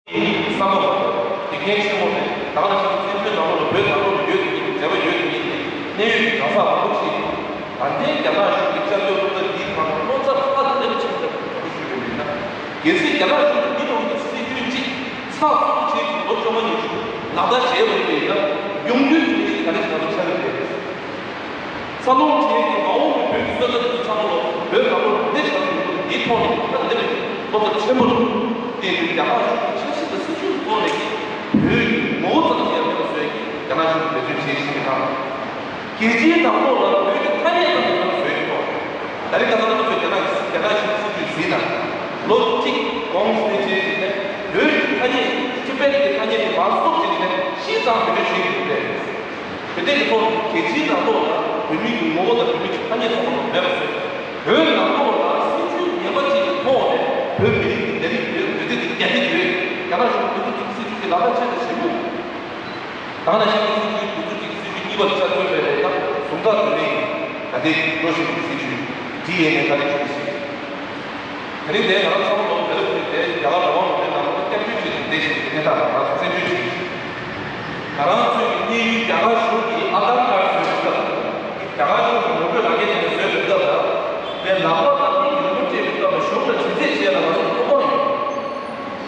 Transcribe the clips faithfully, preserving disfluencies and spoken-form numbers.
བསམ་བློ་དེ་གལ་ཆེན་པོ་རེད། ད་ག་ནང་བཞིན་བཙན་བྱོལ་ནང་ལོགས་ལ་བོད་ནང་ལོགས་ལ་ཡོད་དེ་ཉིད་ཀྱི་འབྲེལ་བ་ཡོད་དེ་ཉིད་ཀྱི་གནད་ཡོད་ཀྱི་གང་ཟག་མང་པོ་ཞིག་ད་ལྟའི་རྒྱ་ནག་གཞུང་གི་སྐྱབས་བཅོལ་སློབ་གྲྭ་འདིའི་ཁང་བ་སློབ་གྲྭ་ཁག་ལ་སླེབས་ཕྱིན་པ་དང་ཞུ་ཞུ་ཡོད་པ་ཡིན་ན། གལ་སྲིད་རྒྱ་ནག་གཞུང་གི་མི་ནོར་གྱི་སྲིད་ཇུས་གཅིག་ཚགས་ཚུད་པོ་བྱས་ཀྱི་ལོ་བཅོ་ལྔ་ཉི་ཤུ་ལག་བསྟར་བྱས་པ་ཡིན་ན་ཡོང་རྒྱུའི་གནས་ཚུལ་ག་རེ་ཞིག་ང་ཚོ་ཆགས་ཡོད་པས། འཚར་ལོངས་བྱས་ཏེ་མ་འོངས་པའི་བོད་ཀྱི་སྲོལ་རྒྱུན་ཚང་མ་ལོ་བོད་ནང་ལོ་རེ་བཞིན་ཡོང་གི་འདིའི་ཐོག་ནས་ད་འདི་ལས་བློ་འཚབ་ཆེན་པོ་འདུག་དེ་ཡིན་དུས་རྒྱ་ནག་གཞུང་གི་འཆར་གཞི་དང་སྲིད་ཇུས་ཐོག་ནས་ཀྱི་བོད་ཀྱི་ངོ་བོ་ཙམ་ཞིག་ཡང་མེད་པ་བཟོས་ཀྱི་རྒྱ་ནག་གཞུང་གིས་འབད་བརྩོན་བྱེད་བཞིན་པའི་ཁར། རྒྱལ་སྤྱིའི་ནང་ལོགས་ལ་བོད་ཀྱི་ཐ་སྙད་ཙམ་ཡང་མེད་པ་བཟོས་ཀྱི་འདུག་ད་རེས་ཁ་སང་ང་ཚོས་རྒྱ་ནག་གི་རྒྱ་ནག་གཞུང་གི་སྲིད་ཇུས་གཟིགས་ན་ལོ་གཅིག་གོང་ནས་བྱས་ཏེ་བོད་ཀྱི་ཐ་སྙད་ཊི་བེཊ་ཀྱི་ཐ་སྙད་དེ་མར་གསུབ་བྱས་ཏེ་ཤིན་ཙང་བེད་སྤྱོད་བྱེད་ཀྱི་འདུག་པས། དེ་འདྲའི་ཐོག་ནས་རྒྱལ་སྤྱིའི་ནང་ལོགས་ལ་བོད་མི་གི་ངོ་བོ་དང་བོད་མི་གི་ཐ་སྙད་ཚང་མ་ལ་མེད་པ་བཟོས། བོད་ནང་ལོགས་ལ་སྲིད་ཇུས་ངན་པ་ཅིག་གི་ཐོག་ནས་བོད་མི་རིགས་ཀྱི་ལས་རིགས་ཡོད་མི་རིགས་ཀྱི་རྒྱ་ཁྱབ་ཡོད་རྒྱ་ནག་གཞུང་གི་སྲིད་ཇུས་ཀྱི་ལག་བསྟར་བྱས་ཏེ་བྱེད་དགོས། ད་ནང་བཞིན་གྱི་སྲིད་ཇུས་དགུ་ཚོད་གཅིག་གི་སྲིད་ཇུས་གཉིས་པར་ཆ་མཚོན་པའི་རེད་ན་ཟུང་དྲག་དོན་ལས་ད་ལྟའི་འགྲོ་བཞིན་པའི་སྲིད་ཇུས་ཌི་ཨེན་ཨེ་ད་ལྟའི་ཇུས་ཀྱི་སྲིད་ཇུས། དེ་རིང་འདིར་ང་རང་ཚང་མ་ལོ་བོད་ལ་ཕེབས་ཏེ་རྒྱ་གར་རང་དབང་ལུང་པའི་ནང་ལ་སྐྱབས་བཅོལ་བྱེད་བཞིན་བསྡད་བཞིན་པའི་གནས་སྟངས་ལ་ང་ཚོ་བཙན་བྱོལ་བྱེད་བཞིན། ང་རང་ཚོའི་གནས་ཡུལ་རྒྱ་གར་གཞུང་གིས་ཨ་དྷར་ཀར་བཟོས་པའི་སྐབས། རྒྱ་གར་གཞུང་གིས་ངོ་སྤྲོད་ལག་འཁྱེར་དེ་འདྲ་བཟོས་པའི་སྐབས་ལ། དེ་ལག་པ་ལ་མིག་གིས་ངོ་སྤྲད་པའི་སྐབས་ལ་གཞུང་ལ་དྲི་རྩད་བྱས་ལ་ང་ཚོར་ཐོབ་ཐང་ཡོད།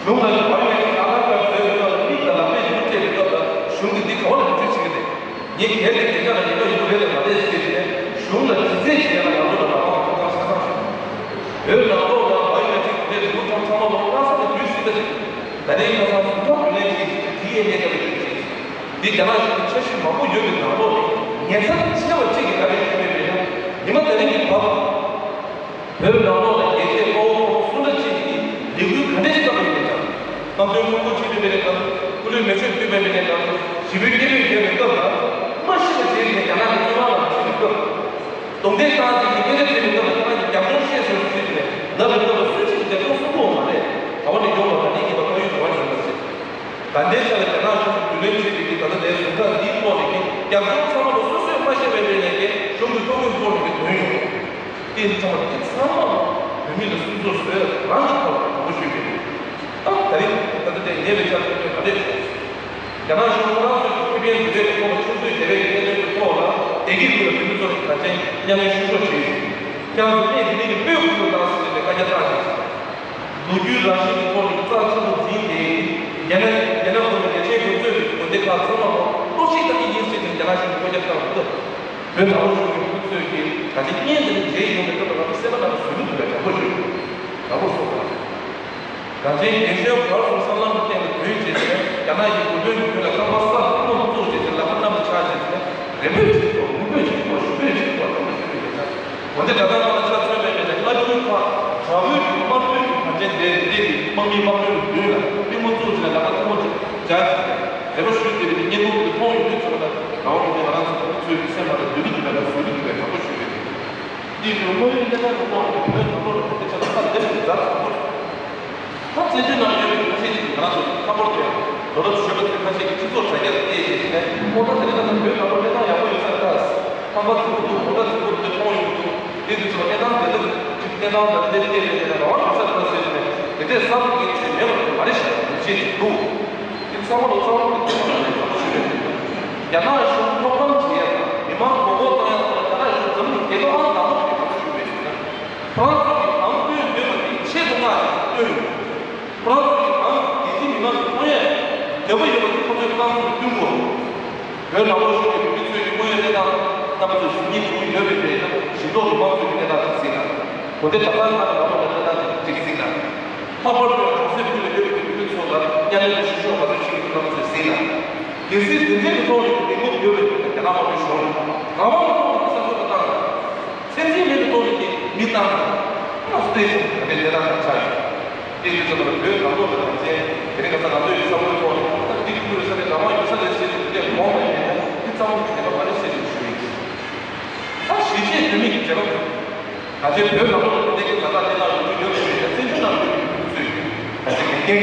གཞུང་ལ་བའི་མེ་ཁྲིག་ཨ་དྷར་ཀར་བཟོས་པའི་སྐབས་ལ་མིག་དང་ལག་པས་ངོ་སྤྲད་པའི་སྐབས་ལ་གཞུང་གིས་འདི་ག་བ་ལ་བེད་སྤྱོད་བྱེད་ཀྱི་རེད། ངས་གལ་ཏེ་དེ་འདྲ་ལ་ཉེན་ཁ་ཡོད་རེད་ལ་མ་རེད་ཟེར་ནས་གཞུང་ལ་དྲི་རྩད་བྱས་ལ་ང་ཚོ་ལ་ལག་པ་ཐོབ་ཐང་ཆ་ཚང་ཞིག་བོད་ནང་ལོགས་ལ་བའི་མེ་ཁྲིག་དེ་འདྲའི་རིན་པོ་ཆེ་ཚང་མ་ལོ་ལྷག་ས་ནས་བརྒྱུད་སྲིད་པ་རེད། ད་ལན་ཁ་སང་ཟུར་ཐོག་བརྒྱུད་ལན་བྱས་ཤིང་དེའི་གནས་སྐབས་བརྒྱུད་བྱས་ཤིང་འདི་རྒྱ་ནག་གཞུང་གི་འཆར་གཞི་མང་པོ་ཡོད་པའི་ནང་ལོགས་ནས་ཉེན་ཚབས་ཆེ་བ་གཅིག་གི་ག་རེ་ཞུས་པས་མེད་ན་ཉི་མ་དེ་རིང་གི་བར། བོད་ནང་ལོགས་ལ་རྒྱལ་གཅེས་དཔའ་བོ་ཁོང་སུ་འདྲ་གཅིག་གིས་ལས་འགུལ་ག་འདྲ་ཞིག་བཏང་ཡོད་མེད་ཀྱང་། རྣམ་ཀུན་ཕུང་པོ་ཆེ་བའི་མེད་ཀྱང་། སྐུ་ལུས་མེ་མཆོད་ཕུལ་བའི་མེད་ཀྱང་། ཞི་བའི་སྐད་འབོད་བརྒྱབ་པའི་སྐབས་ལ། མ་ཤི་བ་བྱས་ནས་རྒྱ་ནག་གི་བཙོན་ཁང་ལ་ཕྱིན་པའི་སྐབས། རྡུང་རྡེག་བཏང་སྟེ་ཀྱི་སྐད་ཆ་དྲིས་པའི་སྐབས་ལ་ཁྱེད་རང་གིས་རྒྱབ་ལྗོངས་ཤེས་སོང་ཟེར་ནས་ལབ་པའི་སྐབས་ལ་སུ་གཅིག་གིས་རྒྱབ་ལྗོངས་གསུང་གི་ཡོད་མ་རེད། ག་བ་ནས་ཡོང་བ་ག་ནས་ཡིན་པ་ཁ་ཡོད་ག་བ་ནས་ཡིན་པ་ཟེར། ད་ལྟའི་ཆ་ལ་རྒྱ་ནག་གཞུང་གིས་རྒྱུན་ལས་བྱས་པའི་གི་ད་ལྟ་ལས་ཟུར་ཁག་འདིའི་ཐོག་ནས་ཀྱི་རྒྱབ་ལྗོངས་ཚང་མ་ལ་སོ་སོས་མ་ཤེས་པའི་སྒང་ནས་ཀྱི་གཞུང་གི་ཐོ་འགོད་སྐོར་ནས་ཀྱི་དོན་ཡོད། དེ་ཚང་མ་དེ་ཚང་མ་བོད་མི་ལ་སུན་གཙེར་བཟོས་རང་གི་ཐོག་ནས་དྲང་པོ་ཞུས་པ་ཡིན། ད་ད་རིང་ད་ལྟ་དེ་ཉེ་བའི་ཆར་ཐོན་པའི་ག་འདྲས་བྱུང་། རྒྱ་ནག་གཞུང་ཁོ་རང་ཚོའི་ཁེ་ཕན་དེ་འདྲའི་ཐོག་ལ་ཆུ་ཚོད་བརྒྱད་པའི་གནད་དོན་གྱི་ཐོག་ལ་བདེ་སྐྱིད་ཁུལ་ལ་བོད་མི་ཚོ་ནས་ད་ཆེན་མཉམ་ལས་ཤུགས་ཆེ་བྱས་ཡོད། ཁྱེད་རང་ཚོ་གནས་དེ་ནས་ཀྱི་སྤོས་ཁུལ་དུ་བཏང་ཟེར་ནས་བཀའ་རྒྱ་བཏང་ཡོད། ལོ་རྒྱུས་རང་བཞིན་གྱི་ཐོག་ནས་རྩ་ཆེན་པོ་འཛིན་ཏེ། རྒྱ་ནག་རྒྱ་ནག་ཁོ་ནས་རྒྱ་ཆེན་གྱིས་གཙོས་པའི་དགོན་སྡེ་ཁག་ཚང་མ་ལ་གཏོར་བཤིག་བཏང་གི་ཡིན་ཟེར་ནས་རྒྱ་ནག་གཞུང་གིས་བཀའ་རྒྱ་བཏང་བ་སྐབས། བོད་ནང་ལོགས་གཞུང་གི་འཐུས་ཚོས་ཀྱིས་ད་ཆ་བརྙན་འདི་ནས་མཇལ་ཡོང་བའི་སྐབས་ལ་ང་ཚོ་སེམས་པ་ནང་ལ་ཟུག་གི་འདུག་པས་དྲང་པོ་ཞུ། དྲང་པོ་གསུངས་པ། གངས་ཅན་རྒྱན་གཞོན་བར་གསུམ་སྲང་ལམ་དུ་བསྟན་པའི་དོན་བྱས་ཏེ། རྒྱ་ནག་གི་གོ་སྟོན་གྱི་དོན་ལ་རྐང་པ་སར་ཐུག་མ་བཙུགས་བྱས་ཏེ་ལག་པ་གནམ་ལ་ཕྱར་བྱས་ཏེ། རེ་འབོད་བྱེད་དགོས། ངུ་འབོད་བྱེད་དགོས། ཞུ་འབོད་བྱེད་དགོས། དྲང་པོ་ཞུ་འབོད་བྱེད་ས། འོན་ཏེ་ད་ལྟ་ང་ལ་ཆ་མཚོན་པའི་མེད་ན་བླ་སྤྲུལ་ཁག་དྲག་པོའི་གི་དམར་པོའི་གི་གངས་ཅན་འདིའི་འདི་གི་དམག་མི་དམག་དཔོན་གྱི་མདུན་ལ་ལྟད་མོ་བཙུགས་བྱས་ལག་པ་ཐལ་མོ་སྦྱར་བྱས་རེ་བ་ཞུས་ཏེ་བསྙེན་བཀུར་གྱི་མཐོང་ཡོང་དུས་ཚོད་ལ་རང་དབང་མེད་པའི་ང་རང་ཚོ་ཚོའི་སེམས་ནང་ལ་འདོད་ཀྱི་འདུག་པས་ན་བཟོད་ཀྱི་འདུག་པས་དྲང་པོ་ཞུས་པས། འདི་ཡོད་དངོས་ཡོད་གནས་སྟངས་ཀྱི་ཐོག་ནས་བོད་ནང་ལོགས་ལ་དེ་ཆ་ཁ་འདེབས་ཀྱི་རྫ་དྲང་པོ་རེད། ད་བཙན་བྱོལ་ནང་ཡོད་པའི་ཁ་ཤས་ཅིག་གིས་ང་རང་ཚོ་ལྷག་པར་དུ་ཡང་ལོ་རབས་གཞོན་པ་ཚོའི་ཁ་ཤས་ཀྱིས་སྤྱི་ཚོགས་དྲ་རྒྱ་ལ་བལྟས་བྱས་ནས་ཨོ་ད་དེ་རིང་ང་ཚོ་བོད་ནང་ལོགས་གནས་སྟངས་ཡག་པོ་ཡོད་ས་རེད་ད། ཁང་པ་རྫིག་པོ་འདུག་ངོ་ཚ་རྫིག་པོ་འདུག་དེ་མཐོང་ཡོང་གི་འདུག་དེ་དུས་ཚོད་གནས་སྟངས་དེ་འདྲ་ཅིག་གནས་སྟངས་དེ་འདྲ་བལྟས་བྱས་ནས་རང་དབང་ཡོད་ས་རེད་ད་ཟེར་ནས་དེ་འདྲས་བསམ་གྱི་ཡོད་མེད་པ་མ་རེད་ཤག་ཡིད་ཆེས་ཅིག་འདུག་དེ་ཚང་མ་ལོ་ཚང་མ་གི་ཐུགས་ཁུར་ནང་ནས་ཚང་མ་ཞུ་རེད། རྒྱ་ནག་གཞུང་ཐོབ་ཐང་བྱེད་ཡ་དང་མི་མང་མགོ་སྐོར་བཏང་ཡ་ཐོག་ལ་རྒྱ་ནག་གཞུང་འཛམ་གླིང་རྒྱལ་ཁབ་ཨང་དང་པོ་དེ་གང་ཞུ་བའི་ཡིན་ན། ཁོ་རང་ཚོ་གི་གང་སྟོན་འདོད་པ་དེ་ཆེད་དུ་མངགས་ཏེ་སྟོན་ཡོད། ཁོ་རང་ཚོ་གི་གང་རྒྱལ་སྤྱིའི་མི་མང་གི་མཐོང་ཡ་འདོད་པ་ཡོད་པ་དེ་ཁོ་ཚོས་རྐང་ཚུགས་སྟོན་དགོས། བོད་ནང་ལོགས་གཞུང་གི་བོད་མི་ཚོས་ཀྱི་དངོས་ཡོད་གནས་སྟངས་རྣམ་པ་ཚོས་གཟིགས་ཉན་བྱུང་ཡོད་པའི་དེ་ཡིན་ན་ཞིང་འབྲོག་མི་མང་ཚོས་ཀྱི་གནས་སྟངས་དེ་གཟིགས་ན། དགོན་སྡེ་གྲྭ་ཚང་ཁག་གི་ནང་ལོགས་ལ་གནས་སྟངས་དེ་གཟིགས་ན། ལྷག་པར་དུ་གྲོང་གསེབ་ཁུལ་ལ་ཡོད་པའི་བོད་མི་ཚོ་ལ་མཉམ་ལས་དང་བཤུ་གཞོག་ག་ཚོད་བྱེད་ཀྱི་འདུག་རྣམ་པ་ཚོས་གཟིགས་ན། གལ་སྲིད་དེ་འདྲའི་ཐོག་ནས་ལས་འགུལ་ཡོད་པ་ཡིན་ན་རྒྱ་ནག་དམར་པོའི་གཞུང་ལ་རང་དབང་གི་ཐོག་ནས་གསར་འགོད་པ་བཏང་ན། ཚད་འཛིན་མེད་པའི་ཐོག་ནས་ཀྱི་མི་བཏང་ན། ང་ཚོ་བལྟས་ཤིང་ད་ལྟའི་གནས་སྟངས་ཆགས་ཡོད། དེ་ཡིན་ཙང་བོད་ནང་ལོགས་ལ་གངས་ཅན་དེ་རིང་ཁ་སང་ང་ཚོ་ཡི་བསམ་བློའི་ཐོག་ནས་ད་འདི་ཁུལ་ས་ནས་རང་དབང་ཡོད་ས་རེད་ཟེར་ཏེ་དེ་འདྲའི་དགོངས་པ་ཡིན་ན་འདི་ཚང་མ་གི་དེ་ག་མ་རེད་ཟེར་ཏེ་ཞུ་ཡིན། ད་གཞིས་བྱེས་བོད་མི་གི་འབྲེལ་བ་ང་ཚོའི་བོད་ནང་ལོགས་ལ་དེ་འདྲའི་གི་ད་ལྟ་གནས་སྟངས་ཡོང་གི་ཡོད་པ་ཡིན་ན་བཙན་བྱོལ་ནང་ཡོད་པའི་མི་ཚོས་ད་ལྟ་མི་སྐད་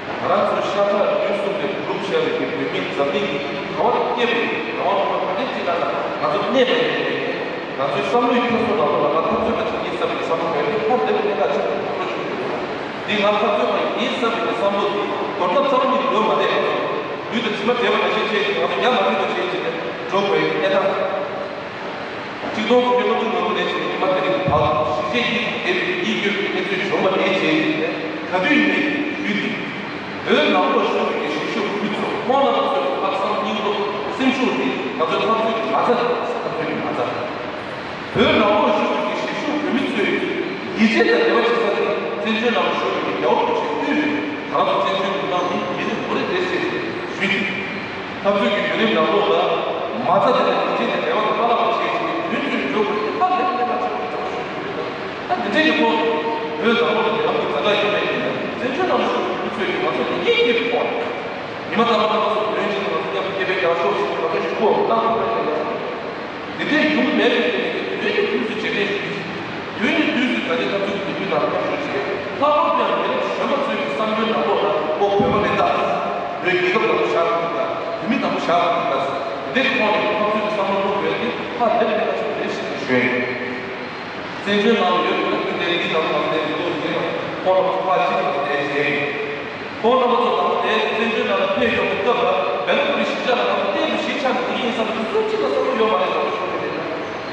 ང་རང་ཚོ་ཤ་ཁྲག་རྒྱུན་གསུམ་ནས་གུ་རུབ་བྱས་པའི་གི་བོད་མི་འཛམ་གླིང་གི་ག་བ་ལ་སྐྱེས་པའི་རང་དབང་ཐོབ་པ་ག་འདྲས་ཅིག་ལ་ང་ཚོ་གནས་པ་ཡིན་པས་ང་ཚོའི་བསམ་བློའི་འཁྱེར་སོ་ནང་ལོགས་ལ་ང་འཐབ་རྩོད་པ་བྱེད་ཀྱི་བསམ་པའི་བསམ་བློ་བས་ནི་ཧ་ལས་པའི་གནས་སྟངས་ཆེན་པོ་ཐོག་ལ་བྱུང་ཡོད། འདི་ང་འཐབ་རྩོད་པ་ཡིན་བསམ་པའི་བསམ་བློ་འདི་དོར་ཐབས་རྩ་བ་ཉིད་ཡོད་མ་རེད། ང་ཚོ་ལུས་དང་གྲིབ་མ་བྲལ་བ་ནང་བཞིན་བྱས་ཏེ་ང་ཚོ་ཡར་མ་ཐོན་པ་བྱས་བྱས་ནས་འགྲོ་དགོས་ཡ་གནས་སྟངས། ཆིག་སྟོང་དགུ་བརྒྱ་ལྔ་བཅུ་ང་དགུ་ནས་བྱས་ནས་ཉི་མ་དེ་རིང་གི་བར་དུ་གཞིས་བྱེས་གཉིས་སུ་གྱེས་པའི་ཡིད་སྐྱོ་བའི་གནས་ཚུལ་བྱུང་བ་རེད་བྱས་ཏེ་ག་དུས་ཡིན་ནའི་ཡུལ་འདི། བོད་ནང་ལོགས་བཞུགས་པའི་གཞིས་བཞུགས་ཕུན་ཚོགས་ཁོང་རྣམ་པ་ཚོའི་ལྷག་བསམ་སྙིང་སྟོབས་སེམས་ཤུགས་དེ་ང་ཚོའི་འཐབ་རྩོད་ཀྱི་མ་རྩ་རེད། འཐབ་རྩོད་ཀྱི་མ་རྩ། བོད་ནང་ལོགས་བཞུགས་པའི་གཞིས་བཞུགས་བོད་མི་ཚོས་ཡིད་ཆེས་དང་འབྲེལ་བ་བྱེད་ས་དེ་བཙན་བྱོལ་ནང་ལ་བཞུགས་པའི་རྒྱལ་བ་རིན་པོ་ཆེ་དབུས་རེད། ང་རང་ཚོ་བཙན་བྱོལ་མི་མང་མི་མི་རེ་ངོ་རེ་རེད་ཟེར་ཞུས་ཏེ། འཐབ་རྩོད་ཀྱི་བརྒྱུད་རིམ་ནང་ལོགས་ལ་མ་རྩ་དེ་དང་ཡིད་ཆེས་དང་འབྲེལ་བ་དང་མ་བརླག་པ་བྱས་ཤིང་དུས་ཚོད་འཇོག་དགོས་ཏེ་ཧ་ལས་པའི་གནས་སྟངས་ཆགས་ཡོད་པ་ཞུ་རྒྱུ་རེད། ད་འདི་འདྲའི་གི་ཐོག་ནས་བོད་ནང་ལོགས་ལ་རྒྱལ་ཁབ་ཀྱི་ཛ་དྲག་ཡོད་པའི་ཡིན་ན་བཙན་བྱོལ་ནང་ལ་བཞུགས་པའི་མི་ཚོས་ཀྱི་ང་ཚོ་ལ་ཡིད་ཁྱེར་བའི་ཐོག་ནས་ཉི་མ་རྟག་པར་ང་ཚོ་བོད་ཡིན་ན་ང་ཚོ་མཉམ་དུ་སྐད་འབོད་རྒྱག་ཤོག་ཞེས་ང་ཚོ་ཞུ་དགོས་གནང་ཐུབ་པ་ཡིན་ན། འདི་འདྲའི་ཡོང་མེད་པའི་རྐྱེན་གྱིས་དུས་ནས་དུས་སུ་བྱེད་ལས་ཞུས། དུས་ནས་དུས་སུ་ད་ལྟའི་འཐབ་རྩོད་ཀྱི་དུས་ནང་ལ་ཞུ་བྱས། ལྷག་པར་དུ་ཡང་མི་རབས་གཞོན་པ་ཚོའི་བསམ་བློའི་ནང་ལོགས་ལ་ཁོ་བོད་པ་མིན་ད། བོད་རྒྱལ་ཁབ་དང་པོ་བཞག་དགོས་ཀྱི་འདུག་ད། བོད་མི་དང་པོ་བཞག་དགོས་ཀྱི་འདུག་ད། འདི་འདྲའི་ཐོག་ནས་འཐབ་རྩོད་ཀྱི་བསམ་བློ་བླུག་དགོས་ཏེ་ཧ་ལས་པའི་གནས་ཚུལ་རེད་ཞེས་ཞུ་ཡ་ཡིན། བཙན་བྱོལ་ནང་ལ་ཡོད་པའི་སྐུ་ཚེ་འདི་ལྟ་བུ་ང་ཚོ་ལས་མི་འདུག་ཟེར་ན་ཁོང་རྣམ་པ་ཚོ་ཕར་ཕྱིན་ནས་བསྡད་བྱས་ཡིན། ཁོང་རྣམ་པ་ཚོ་དང་པོ་དེ་བཙན་བྱོལ་ནང་ལ་ཕེབས་ཡོང་བའི་སྐབས་ལ་སྦེལ་ཀོབ་ཀྱི་གཞིས་ཆགས་ལ་ང་ཚོ་གཏན་དུ་གཞིས་ཆགས་འདི་ཡིན་བསམ་དུས་སུ་གཅིག་ལ་བསམ་བློ་ཡོད་མ་རེད་ལབ་ཞུ་གི་རེད།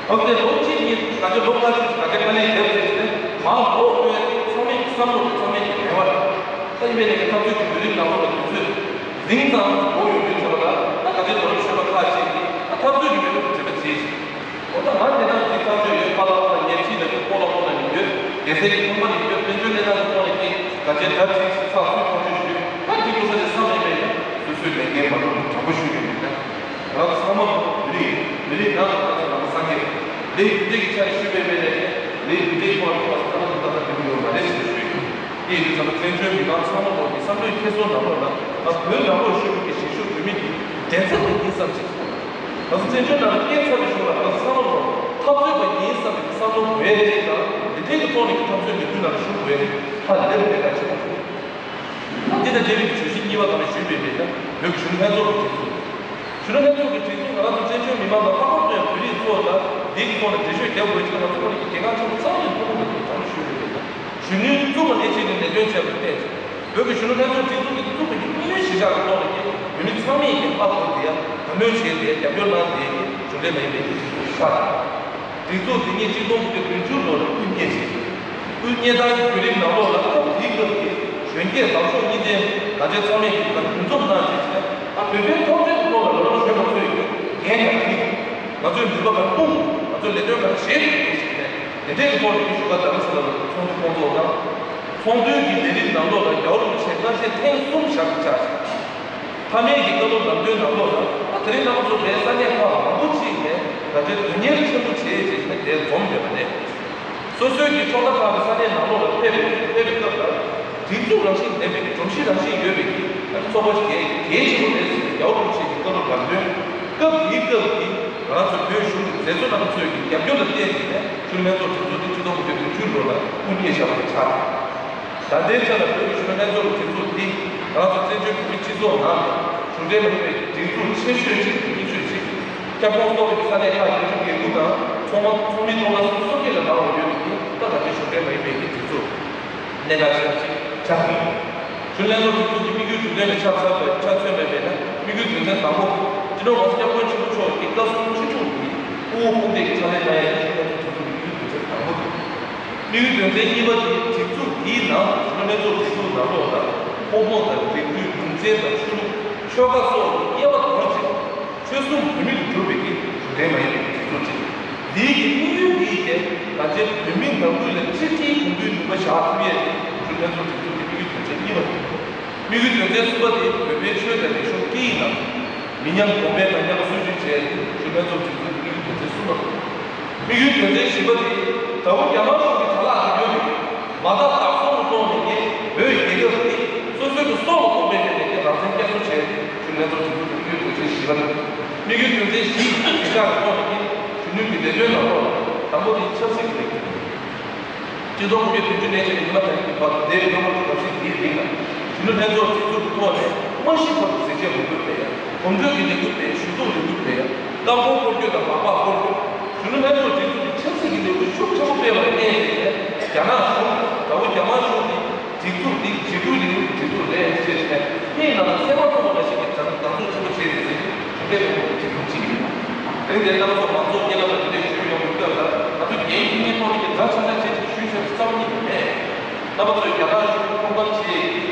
འོ་དེ་ལོ་གཅིག་གཉིས་ག་ཚོད་ལོ་ལྔ་བཅུ་ག་ཚོད་དཀའ་ལས་བརྒྱབ་ཚེ་དེ་མང་མོ་དགོས་ཏེ་ཚང་མས་ཀྱི་བསམ་བློ་དེ་ཚང་མས་ཀྱི་རེ་བ་རེད། ད་ཡིན་པའི་ནས་ཀྱི་འཐབ་རྩོད་ཀྱི་བརྒྱུད་རིམ་ནང་ལོགས་ལ་དུས་ཚོད་རིང་ཙམ་འགོར་ཡོང་དུས་ཚོད་ལ་ད་ག་ཚོད་དོ་རུ་ཞུས་པ་ཁག་ཅིག་གིས་ད་འཐབ་རྩོད་ཀྱི་མི་རབས་ཀྱི་དྲན་པ་བྱེད་ཅིང་། འོ་ད་ང་འདི་དང་འདི་ཐག་གཅོད་ཡོད། པཱ་ལགས་ཁོ་ལ་ངས་ཁྲིད་ལ་ཡོད། སྤོ་ལགས་ཁོ་ལ་ཡོད། རྒྱལ་སྲས་ཀྱི་ཁང་པ་ནས་ཡོད། དཔལ་འབྱོར་གནས་སྟངས་ཀྱི་ཐོག་ནས་ཀྱི་ག་ཅན་གྲ་ཅིག་ཚགས་ཚུད་ཐག་གཅོད་ཞུས། ད་འདི་ཀུ་ས་ནས་བསམ་མེད་པས་ན་སོ་སོའི་ལས་འགན་མ་འགྲུབ་དྲང་པོ་ཞུས་ཡོད་མེད་ན། ང་ཚོ་ཚང་མ་མི་རིགས་མི་རིགས་ནང་ལ་ང་ཚོ་ནང་པ་སངས་རྒྱས་ལས་རྒྱུ་འབྲས་ཀྱི་ཆ་ནས་ཞུས་པའི་མེད་ནས་ལས་རྒྱུ་འབྲས་ཐོག་ནས་ང་ཚོ་ལྟ་ན་ལྟ་ན་འགྲིག་གི་ཡོད་མ་རེད་ཞེས་ཞུས་ཡོད། དེ་ཡིན་དུས་ཚང་མ་བཙན་བྱོལ་མི་མང་ཚང་མ་ལོག་གི་བསམ་བློའི་འཁྱེར་སོ་ནང་ལོགས་ལ་ང་བོད་ནང་ལོགས་བཞུགས་པའི་གཞིས་བཞུགས་བོད་མི་འདི་འགྲན་ཚད་དུ་ཡིན་བསམ་ཅིག་ང་ཚོ་བཙན་བྱོལ་ནང་ལ་སྐྱེས་ཚར་བའི་གཞུག་ལ་ང་ཚོ་ཚང་མ་ལོག་འཐབ་རྩོད་པ་ཡིན་བསམ་པའི་བསམ་བློ་དགོས་ཡ་ཅིག་དང་འདི་འདྲའི་གི་ཐོག་ནས་ཀྱི་འཐབ་རྩོད་འདི་འདུས་ནང་ལ་ཞུགས་དགོས་ཡ་ཅིག་ཧ་ལས་པའི་གལ་ཆེན་པོ་རེད། ད་འདི་དང་འབྲེལ་བའི་གི་བརྗོད་གཞི་གཉིས་པ་དང་ཞུས་པའི་མེད་ན་བོད་ཀྱི་གཞོན་ནུ་ལྷན་ཚོགས་ཀྱི་སྒྲིག་འཛུགས། གཞོན་ནུ་ལྷན་ཚོགས་ཀྱི་སྒྲིག་འཛུགས་ང་རང་ཚོ་བཙན་བྱོལ་མི་མང་དང་ལྷག་པར་དུ་ཡང་བོད་རིགས་ཚོ་ལ་འདིའི་ཐོག་ནས་འགྲེལ་བཤད་རྒྱབ་དགོས་ཀྱི་ང་ཚོ་ཁོ་ནས་ཀྱི་གལ་འགངས་ཆེན་པོ་རྩ་བ་ནས་མཐོང་གི་མི་འདུག་དྲང་ཞུས་པའི་མེད་ན། གཞོན་ནུའི་བཙུན་མ་ལས་བྱེད་ཀྱི་ལས་དོན་བྱས་པར་བརྟེན་ཅིང་། བོད་ཀྱི་གཞོན་ནུ་ལྷན་ཚོགས་སྒྲིག་འཛུགས་ཀྱི་བཙུན་མ་གི་དམིགས་ཡུལ་གཞིར་བཞག་གི་ཐོག་ནས་ཀྱི་བོད་མི་ཚང་མས་ཀྱི་ཧ་གོ་བསྡད་ཡ་དགའ་མོས་བྱས་ཏེ་རྒྱབ་སྐྱོར་གནང་བསྡད་ཀྱི་གཞུང་འབྲེལ་མ་ཡིན་པའི་གི་སྒྲིག་འཛུགས་ཤ་སྟག་སྒྲིག་འཛུགས་འདི་ཉིད་གཅིག་སྟོང་དགུ་བརྒྱ་བདུན་ཅུ་ལོར་དབུ་བརྙེས་ཤིང་། དབུ་བརྙེས་སྟངས་ཀྱི་བརྒྱུད་རིམ་ནང་ལོགས་ལ་སྐབས་དེའི་སྐབས་ཀྱི་གཞོན་སྐྱེས་ལངས་ཕྱོགས་གཉིས་ལྡན་ང་ཚོའི་ཚང་མས་ཀྱི་འདུ་འཛོམས་གནང་བྱས་ཤིང་ཨ་བོད་པའི་འཐབ་རྩོད་ཀྱི་ཐོག་ལ་ལོ་ལོན་གཞོན་པ་ཚོས་ཀྱི་འགན་ག་རེ་འཁྱེར། ང་ཚོའི་ནུས་པ་ག་རེ་སྤུངས། ང་ཚོས་ལས་དོན་ག་རེ་བྱེད་དགོས་ཞེས་ནས་དེ་འདྲའི་གི་ཐོག་ནས་ཀྱི་བཞུགས་སྒར་རྡ་རམ་ས་ལ་ལ་ཚོགས་འདུ་སྐོང་ཚོགས་དང་། ཚོགས་འདུའི་གི་ལས་རིམ་ནང་ལོགས་ལ་རྒྱལ་བ་རིན་པོ་ཆེས་སྔ་རྗེས་ཐེངས་གསུམ་ཞབས་ཀྱིས་བཅགས་ཤིང་། མཐའ་མའི་གི་བཀའ་སློབ་ལམ་སྟོན་ནང་ལོགས་ལ་ད་དེ་རིང་རྣམ་པ་ཚོ་བོད་ས་གནས་ཁག་མང་པོ་ཅིག་ནས་ད་ཆ་དོན་གཉེར་ཆེན་པོ་བྱེད་ཅེས་ནས་དེར་འཛོམས་ཡོད་པ་རེད། སོ་སོའི་གི་ཕྱོགས་མཐའ་ཁག་གི་ས་གནས་ནང་ལོགས་ལ་ཕེབས་ཕེབས་པའི་སྐབས་ལ་སྒྲིག་འཛུགས་རང་བཞིན་ལྡན་པའི་གི་སྒྲོམ་གཞི་རང་བཞིན་ཡོད་པའི་གི་ཚོགས་པ་གལ་གལ་ཆེན་པོ་རེད་ཟེར་ནས་རྒྱལ་བ་རིན་པོ་ཆེ་གི་བཀའ་སློབ་ལམ་སྟོན་སྐབས་དེའི་སྐབས་ཀྱི་ང་རང་ཚོ་བོད་གཞུང་གི་མཛད་གཙོ་རྣམ་པ་ཚོའི་གི་རྒྱབ་སྐྱོར་ལ་བརྟེན་ནས་ཆུ་ལྷན་ཚོགས་གྲོས་ཚོགས་དེ་ཆིག་སྟོང་དགུ་བརྒྱ་བདུན་ཅུ་ལོ་ལ་དབུ་བརྙེས་བཞག་པ་ཆགས། ད་ལྟའི་ཆ་ལ་བོད་ཀྱི་གཞོན་ནུ་ལྷན་ཚོགས་ཀྱི་སྒྲིག་འཛུགས་འདི་ང་ཚོ་བཙན་བྱོལ་བོད་མིའི་སྤྱི་ཚོགས་ནང་ནས་གཞུང་འབྲེལ་མ་ཡིན་པའི་སྒྲིག་འཛུགས་ཆེ་ཤོས་གཅིག་དང་རྙིང་ཤོས་གཅིག་ཁྱབ་ཁོངས་གཏོགས་པའི་ས་གནས་ཁག་བདུན་ཅུ་དོན་དགུ་དང་ཚོགས་མི་ཚོགས་མི་སྟོང་ཕྲག་སུམ་ཅུ་སོ་བརྒྱད་ལས་མང་བ་ཡོད་པའི་ད་ད་ལྟའི་གཞུང་འབྲེལ་མ་ཡིན་པའི་སྒྲིག་འཛུགས་གནད་འགག་ཆེན་པོ་ཞིག་ཆགས་ཀྱི་ཡོད། གཞོན་ལྷན་ཚོགས་སྒྲིག་འཛུགས་ཀྱི་དམིགས་ཡུལ་དོན་ཚན་ལ་ཆ་ཚང་བའི་ཆ་མཚོན་པ་ཡིན་ན་དམིགས་ཡུལ་དོན་ཚན་དང་པོ། སྤྱི་ནོར་༸གོང་ས་༸སྐྱབས་མགོན་ཆེན་པོ་མཆོག་གི་བཀའ་གསུང་ཁྲིད་གཞུང་གི་དབུ་བོ་དཔུང་སྡེ་གི་ཕྱག་ལས་གནང་ཡ་ནི་གཞོན་ལྷན་ཚོགས་སྒྲིག་འཛུགས་ཀྱི་དམིགས་ཡུལ་དོན་ཚན་དང་པོ་དང་། དམིགས་ཡུལ་དོན་ཚན་གཉིས་པ་དེ་སྒྲིག་འཛུགས་འདིའི་ནང་གཞོན་ལྷན་ཚོགས་སྒྲིག་འཛུགས་ནང་ལོགས་ལ་ཕོ་མོ་དང་རིགས་རུས་ལུང་ཚན་དང་ཆོས་ལུགས་ཆོལ་ཁ་སོགས་ཀྱི་དབྱེ་བ་དོར་ཅིང་ཆོལ་གསུམ་བོད་མི་དུ་གྱུར་པའི་གི་གཞུང་འབྲེལ་མ་ཡིན་པའི་སྒྲིག་འཛུགས་ཅིག་འདིའི་གི་དམིགས་ཡུལ་འདིའི་ཐད་ད་ཆའི་བོད་མི་ནང་ཁུལ་ལ་གཅིག་སྒྲིལ་གོང་འཕེལ་ནུས་པ་བཞག་ཐུབ་ཡས་དེ་གཞོན་ལྷན་ཚོགས་སྒྲིག་འཛུགས་ཀྱི་དམིགས་ཡུལ་དོན་ཚན་གཉིས་པ་རེད། དམིགས་ཡུལ་དོན་ཚན་གསུམ་པ་དེ་བོད་པའི་ཆོས་དང་རིག་གཞུང་སྐད་ཡིག་ནང་མི་ཉམས་གོང་འཕེལ་དང་མཉམ་སྲུང་སྐྱོང་བྱས་ཏེ་གཞོན་ལྷན་ཚོགས་སྒྲིག་འཛུགས་ཀྱི་དམིགས་ཡུལ་དོན་ཚན་གསུམ་པ་རེད། དམིགས་ཡུལ་དོན་ཚན་བཞི་པ་དེ་དགྲ་བོ་རྒྱ་དམར་གཞུང་གི་དྲ་ལག་ཏུ་ཡོད་པའི་མ་དག་བདག་སྲུང་དུ་གཏོང་ནས་ཀྱི་བོད་རྒྱལ་ཁབ་འདི་སོ་སོའི་གི་སྲོག་ལ་ཕོག་པའི་ངང་ནས་ཀྱི་རང་བཙན་བསྐྱར་གསོ་བྱས་ཏེ་གཞོན་ལྷན་ཚོགས་སྒྲིག་འཛུགས་ཀྱི་དམིགས་ཡུལ་དོན་ཚན་བཞི་པ་རེད། དམིགས་ཡུལ་དོན་ཚན་བཞི་གཞི་བཞག་གི་ཐོག་ནས་ཀྱི་གཞོན་ནུའི་གི་ལས་དོན་ནང་ལོགས་དང་པོ་དེ་ཆབ་སྲིད་ཀྱི་ལས་འགུལ། སྤྱི་ཚོགས་ཀྱི་དུས་ཚོད་ནས་བྱས་ནས་ཉི་མ་དང་གཉིས་ཀྱི་བར་དུ་འདས་པའི་ལོ་ངོ་གྲངས་ཤིག་འདིའི་རིང་ལ་གཞོན་ནུ་ལྷན་ཚོགས་སྒྲིག་འཛུགས་ཀྱི་ཐོག་ནས་མ་ཤི་བར་དུ་ཟས་བཅད་མུ་གེ་སྤེལ་ཡ། གོམ་བགྲོད་ཀྱི་ལས་འགུལ་སྤེལ། ཞུ་གཏུག་ལས་འགུལ་སྤེལ་ཡ། རྟ་མགོ་སྐོར་སྐྱོད་དང་མག་པ་སྐོར་སྐྱོད། གཞོན་ནུ་ལྷན་ཚོགས་སྒྲིག་འཛུགས་ཀྱི་ཆབ་སྲིད་ཀྱི་ལས་འགུལ་ཤུགས་ཆེན་པོ་སྤེལ་བར་བརྟེན་ཏེ་རྒྱ་ནག་གཞུང་དགྲ་བོ་རྒྱ་དམར་གཞུང་གིས་ སྒྲིག་འཛུགས་འདི་འཇིགས་སྐུལ་ལས་འགུལ་གྱི་སྒྲིག་འཛུགས་རེད་ཅེས་བཤད། སྙིང་ནང་ལ་ཚད་མ་མཐོ་པོ་འདྲ་ཞིག་གི་བྱ་ཐབས་དང་ཚོགས་ཆེན་པོ་བྱས་ཏེ་གྲུབ་འབྲས་མེད་པའི་སྒྲིག་འཛུགས་ཅིག་ཡིན། དེ་རིང་འདིར་རྣམ་པ་ཚོ་མང་ཚོགས་སྙན་ལམ་ལ་འདི་འདྲའི་ཞུ་ཡོང་གི་སྐབས་ལ་ང་ཚོ་འགན་འཁྱེར་མཁན་ཐོག་ནས་ཀྱི་དགྲ་ཆ་འདྲ་ཅན་ཞིག་ཞུས་བྱས་རྩ་བ་ཉིད་ནས་མེད། རྣམ་པ་ཚོས་རྒྱ་ནག་གཞུང་ཁོམ་གང་ཞིག་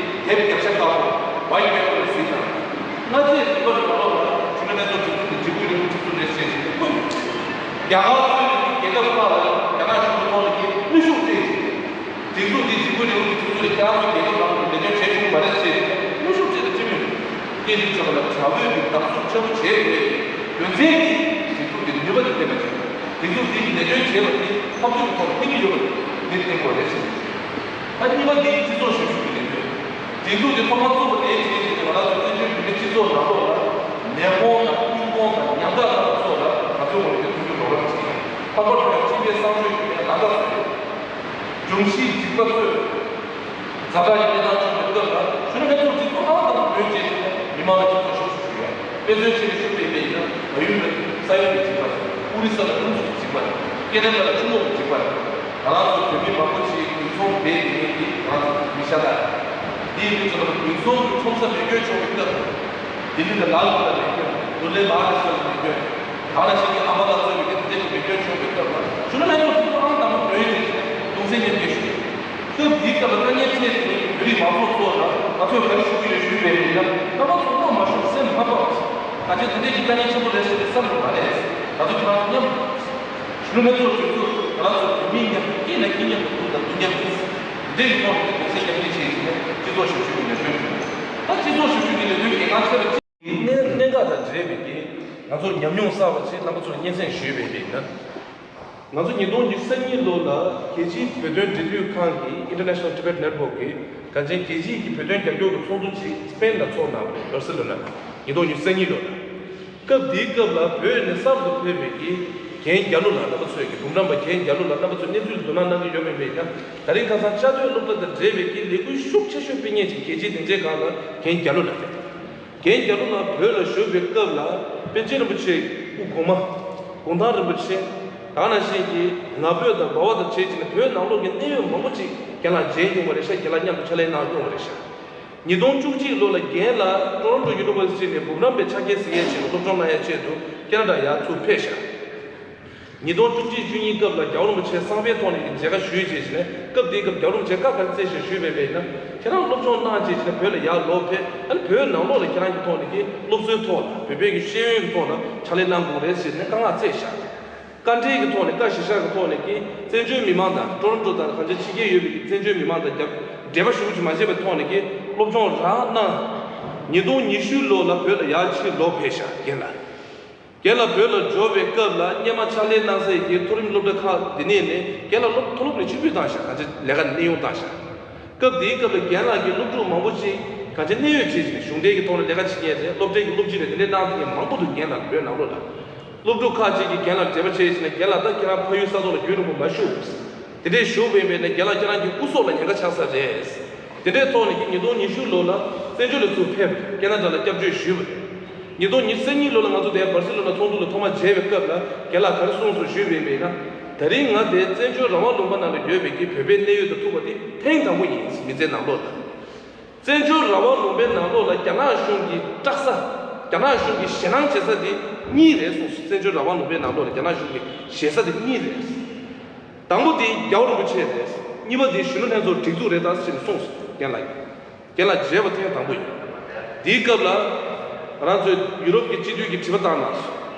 དེབ་རྒྱབ་ཤ་དཀར་པོ་White Paper་ལ་གཟིགས་དང་། སྔ་ཚེས་བདུན་པ་རེ་བ་ལོག་ལ་གཞོན་ནུ་ལྷན་ཚོགས་གྲོས་ཚོགས་ཀྱི་འཇིགས་སྐུལ་རིང་ལུགས་ཁྲིམས་སྲུང་ལས་བྱེད་ཞིག་བསྐོས། རྒྱ་གར་གཙོས་པའི་རྒྱལ་ཁབ་ཁག་ལ་རྒྱ་ནག་གཞུང་གི་ཐོག་ནས་ཀྱི་གནོན་ཤུགས་སྤྲད་ཅིང་། སྒྲིག་འཛུགས་འདི་འཇིགས་སྐུལ་རིང་ལུགས་ཀྱི་ཁྲིམས་སྲུང་ལས་ཁྱབ་ཚོས་རྒྱལ་ཁབ་ནང་དུ་ལས་དོན་བྱེད་ཆོག་པ་རེད་ཅེས་གནོན་ཤུགས་སྤྲད་པའི་སྤྱི་མོས། སྐད་འབོད་བྱས་པ་ལ་བྱ་འོས་ཀྱི་བདག་འཛུགས་ཆེན་པོ་བྱེད་དགོས་པའི་དོན་ཚན་གྱིས་སྒྲིག་འཛུགས་འདི་ནུས་པ་ལྡན་པ་བྱེད། སྒྲིག་འཛུགས་འདི་ལས་དོན་བྱེད་པ་དེ་འཐབ་ཕྱོགས་ཀྱི་ཐོག་ནས་ཕན་གྱི་ཡོད་པ་འདི་བསྟན་དགོས་རེད་ཟེར། ད་གཉིས་པ་འདི་སྤྱི་ཚོགས་ཞབས་ཞུ་གི་ལས་དོན། སྒྲིག་འཛུགས་འདི་ཐོག་མར་བཙུགས་པ་ནས་བྱས་ཏེ་ང་རང་ཚོ་བཙན་བྱོལ་བོད་མིའི་སྤྱི་ཚོགས་ནང་ལོགས་ལ་ནད་ཁོང་དང་དབུལ་ཕོངས་དང་ཉམ་ཐག་རྣམ་པ་ཚོ་ལ་ང་ཚོའི་ངོས་ནས་མཐུན་འགྱུར་རོགས་རམ་བྱེད། ལྷག་པར་དུ་ཡང་སྤྱི་པའི་གསང་སྤྱོད་ཀྱི་ལམ་ཁ་བཟོས། འབྱུང་བཞིའི་འཇིགས་པ་གཙོས། ཛ་དྲག་གི་གནས་སྟངས་བྱུང་བའི་སྐབས་ལ་གཞོན་ནུ་ལྷན་ཚོགས་སྒྲིག་འཛུགས་ཨང་དང་པོ་འདོན་བྱས་ཏེ་མི་མང་ལ་སྤྱི་ཚོགས་ཞབས་ཞུ་ཞུ་ཡ། དཔེ་མཚོན་ཆེད་དུ་ཞུ་བ་ཡིན་པ་ཡིན་ན་ཨ་ཡུ་རེ་ས་ཡོམ་གྱི་འཇིགས་པ་དང་ཨོ་རི་ས་ལ་རླུང་འཚུབ་ཀྱི་འཇིགས་པ་དང་ཀེ་ན་ཌ་ལ་ཆུ་ལོག་གི་འཇིགས་པ་དང་། ང་རང་ཚོ་བོད་མི་མང་པོ་ཞིག་དུད་ཚང་སྦས་ཏེ་ཡིན་གྱི་ང་རང་ཚོ་མི་ཤ་སྟག་འདིའི་མི་ཚོ་ལ་དུད་ཚང་གི་ཁྲོམ་ས་མེ་སྐྱོན་བྱུང་བའི་སྐབས་ལྡི་ལི་དང་ལ་ལུ་ལ་མེ་སྐྱོན། ལུ་ལེ་མ་ཧཱ་ར་ཤི་ཊ་ལ་མེ་སྐྱོན། ད་ནང་བཞིན་གྱི་ཨ་མ་ལགས་གཙོས་པའི་དེ་འདྲའི་མེ་སྐྱོན་བྱུང་བའི་སྐབས་ལ་གཞོན་ནུ་ལྷན་ཚོགས་དེ་ཚོ་ཨང་དང་པོ་འདོན་ཡས་ཀྱི་གདུང་སེམས་མཉམ་སྐྱེད་ཞུ། སྐབས་དེའི་སྐབས་ལ་དཀའ་ངལ་འཕྲད་དེ་བོད་རིགས་མང་ཚོགས་ཚོ་ལ་ང་ཚོས་ག་རེ་ཞུ་གི་ཡོད་ཞུས་པས་ཡིན་ན་རྣམ་པ་ཚོ་བློ་མ་ཤོར་སེམས་མ་ཕམ། ད་ཆ་དེ་འདྲའི་གི་དཀའ་ངལ་ཆེན་པོ་རེད་ཟེར་ཏེ་བསམ་གྱི་མ་རེད། ང་ཚོ་ཁྱེད་རང་ཚོ་མཉམ་དུ་གཞོན་ནུ་ལྷན་ཚོགས་གྲོས་ཚོགས་ང་རང་ཚོ་བོད་མི་མཉམ་དུ་སྐྱིད་ན་སྐྱིད་མཉམ་དུ་སྡུག་ན་སྡུག་མཉམ་དུ། དེ་འདྲའི་གི་ཐོག་ནས་གདུང་སེམས་མཉམ་སྐྱེད་བྱེད་ཀྱི་ནས་སྤྱི་ཚོགས་ཞབས་ཞུ་གི་ལས་དོན་ཞུ། ད་སྤྱི་ཚོགས་ཞབས་ཞུ་གི་ལས་དོན་གལ་འགངས་ཆེ་བ་གཅིག་གནད་གནད་འགག་དང་འབྲེལ་བའི་གི་ང་ཚོར་ཉམས་མྱོང་གསར་བ་ཞིག་རྣམ་པ་ཚོར་སྙན་སེང་ཞུས་པ་ཡིན་ན། ང་ཚོ་ཉིས་སྟོང་ཉི་ཤུ་རྩ་གཉིས་ལོ་ལ་རྒྱལ་སྤྱིའི་བོད་དོན་འབྲེལ་མཐུད་ཁང་གི་International Tibet Network་གིས་གངས་ཅན་རྒྱལ་སྤྱིའི་གི་བོད་དོན་རྒྱབ་སྐྱོར་གྱི་ཚོགས་འདུ་ཅིག་སི་པེན་ལ་ཚོགས་གནང་བ་རེད། བར་སི་ལོ་ན། ཉིས་སྟོང་ཉི་ཤུ་རྩ་གཉིས་ལོ་ལ། སྐབས་དེའི་སྐབས་ལ་བོད་ནས་གསར་དུ་ཕེབས་པའི་གི་རྒན་རྒྱ་ལོ་ལགས་རྣམ་པ་ཚོས་ཀྱི་འབུམ་རམས་པ་རྒན་རྒྱ་ལོ་ལགས་རྣམ་པ་ཚོས་གནས་ཚུལ་དོ་སྣང་གནང་གི་ཡོད་མེད་མེད་ཀྱང་ད་རིང་ཁ་སང་བཅའ་སྡོད་སློབ་གྲྭ་དང་འབྲེལ་བའི་གི་ལས་འགུལ་ཤུགས་ཆེ་ཤོས་སྤེལ་མཁན་ཅིག་རྒྱལ་སྤྱིའི་སྡིངས་ཆའི་སྒང་ལ་རྒན་རྒྱ་ལོ་ལགས་རེད། རྒན་རྒྱ་ལོ་ལགས་བོད་ལ་བཞུགས་པའི་སྐབས་ལ་པཎ་ཆེན་རིན་པོ་ཆེ་སྐུ་གོང་མ། གུང་ཐང་རིན་པོ་ཆེ། ད་ག་ནང་བཞིན་གྱི་ང་ཕོད་དང་འབའ་བ་དང་བཅས་ཀྱིས་ནི་བོད་ནང་ལོགས་ཀྱི་གནད་ཡོད་མང་པོ་ཅིག་རྒན་ལགས་མཇལ་མྱོང་བ་རེད་ཤག་རྒན་ལགས་མཉམ་དུ་ཕྱག་ལས་གནང་མྱོང་བ་རེད་ཤག་ཉིས་སྟོང་བཅུ་གཅིག་ལོ་ལ་རྒན་ལགས་ཊོ་རོན་ཊོ་ཡུ་ནི་ཝར་སི་ཊི་ནས་འབུམ་རམས་པའི་ཕྱག་འཁྱེར་ཟིན་ཡས་ཆེད་དུ་སློབ་སྦྱོང་གནང་ཡས་ཆེད་དུ་ཁེ་ན་ཌ་ཡར་ཚུར་ཕེབས་ཤག་ཉིས་སྟོང་བཅུ་གཅིག་བཅུ་གཉིས་སྐབས་ལ་རྒྱལ་བ་རིན་པོ་ཆེ་གསང་བའི་ཐོག་ནས་ཀྱི་མཇལ་ཁ་ཞུས་རྗེས་ནས་སྐབས་དེའི་སྐབས་རྒྱལ་བ་རིན་པོ་ཆེ་བཀའ་ག་རེ་སྩལ་ཞེས་ཞུས་པའི་བས་ན་ཁྱེད་རང་སློབ་སྦྱོང་གནང་རྗེས་ནས་བོད་ལ་ཡར་ལོག་ཕེབས། ཨ་ནི་བོད་ནང་ལོགས་ལ་ཁྱེད་རང་གི་ཐོག་ནས་ཀྱི་སློབ་གསོའི་ཐོག་ལ་བོད་པའི་གི་ཤེས་ཡོན་གྱི་ཐོག་ལ་ཕྱག་ལས་གནང་དགོས་རེད་ཟེར་ནས་བཀའ་མངགས་སྩལ་བཞག་བཀའ་འབྲེལ་གྱི་ཐོག་ནས་བཀའ་གཞིར་བཞག་གི་ཐོག་ནས་ཀྱི་བཙན་བྱོལ་མི་མང་དང་ཊོ་རོན་ཊོ་དང་གང་ཅི་ཕྱི་རྒྱལ་ཡོད་པའི་གི་བཙན་བྱོལ་མི་མང་དང་རྒྱབ་འབྲེལ་བ་ཞུ་རྒྱུ་མ་བྱས་པའི་ཐོག་ནས་ཀྱི་སློབ་སྦྱོང་རག་གནང་། ཉིས་སྟོང་ཉི་ཤུ་ལོ་ལ་བོད་ལ་ཡར་ཕྱིར་ལོག་ཕེབས་ཤག་རྒན་ལགས། རྒན་ལགས་བོད་ལ་འབྱོར་བའི་སྐབས་ལ་སྔོན་མ་ཕྱག་ལས་གནང་སའི་གི་མཐོ་རིམ་སློབ་གྲྭ་ཁག་འདི་ནས་ནས་རྒན་ལགས་སློབ་མཐོ་སློབ་ནས་ཕྱིར་འབུད་བཏང་ཤག་གང་ཅི་ལས་ཀ་གནས་དབྱུང་བཏང་ཤག་སྐབས་དེའི་སྐབས་ལ་རྒན་ལགས་ཀྱིས་སློབ་ཕྲུག་མང་པོ་ཅིག་གང་ཅི་གནད་ཡོད་བྱས་ཀྱི་གཞུང་འབྲེལ་གྱི་ཐོག་ནས་ལས་ཀ་བྱེད་མཁན་རེད། སློབ་གྲྭའི་གི་སློབ་སྤྱི་རེད། དེ་འདྲའི་གནང་མཁན་མང་པོ་འདུག་རྒན་ལགས་བོད་ནང་ལོགས་ལ། སློབ་ཕྲུག་ཁག་ཅིག་གིས་རྒན་ལགས་འབྲེལ་བ་བྱས་ཡིན་ན་རྒན་ལགས་ད་ཁྱེད་རང་ཕ་ཡུལ་ས་ཐོག་ལ་རྒྱུན་རིང་པོ་མ་བཞུགས། དེ་འདྲས་བཞུགས་པ་ཡིན་པས་ན་རྒན་ལགས་ཁྱེད་རང་གི་སྐུ་སྲོག་ལ་ཉེན་ཁ་ཆགས་ས་རེད། དེ་འདྲའི་ཐོག་ནས་ཀྱི་ཉིས་སྟོང་ཉི་ཤུ་ལོ་ལ་བཙན་བྱོལ་ལ་ཚུར་ཕེབས་ཀེ་ན་ཌ་ལ་སྐྱབས་བཅོལ་ཞུས་པ་རེད། ཉིས་སྟོང་ཉི་ཤུ་རྩ་གཉིས་ལོ་ལ་ང་ཚོ་དེ་སྦར་སི་ལོ་ན་ཚོགས་འདུ་ལ་ཐོག་མ་མཇལ་བའི་སྐབས་ལ་རྒན་ལགས་ག་རེ་གསུངས་སོང་ཞུས་པ་ཡིན་པས་ན། ད་རིང་ང་དེ་བཙན་བྱོལ་རང་དབང་ལུང་པ་ནང་ལ་ཡོད་པའི་ཀྱི་བོད་པའི་གནད་ཡོད་དུ་ཐུག་པ་དེ་ཐེངས་དང་པོ་ཡིན། མི་ཚེ་ནང་ལོགས་ལ། བཙན་བྱོལ་རང་དབང་ལུང་པའི་ནང་ལོགས་ལ་རྒྱ་ནག་གཞུང་གི་སྐྲག་ས། རྒྱ་ནག་གཞུང་གི་ཞེད་སྣང་བྱེད་ས་དེ་གཉིས་རེད་གསུངས་སོང་། བཙན་བྱོལ་རང་དབང་ལུང་པའི་ནང་ལོགས་ལ་རྒྱ་ནག་གཞུང་གི་ཞེད་ས་དེ་གཉིས་རེད། དང་པོ་དེ་རྒྱལ་བ་རིན་པོ་ཆེ་རེད། གཉིས་པ་དེ་གཞོན་ནུ་ལྷན་ཚོགས་སྒྲིག་འཛུགས་རེད་ད་ཟེར་ནས་གསུངས་སོང་རྒན་ལགས་ཀྱིས། རྒན་ལགས་མཇལ་བ་ཐེངས་དང་པོ་ཡིན། དེའི་སྐབས་ལ་ང་རང་ཚོས་ཡུ་རོབ་ཀྱི་སྤྱི་འཐུས་ཀྱི་དྲི་བ་བཏང་གནང་སོང་།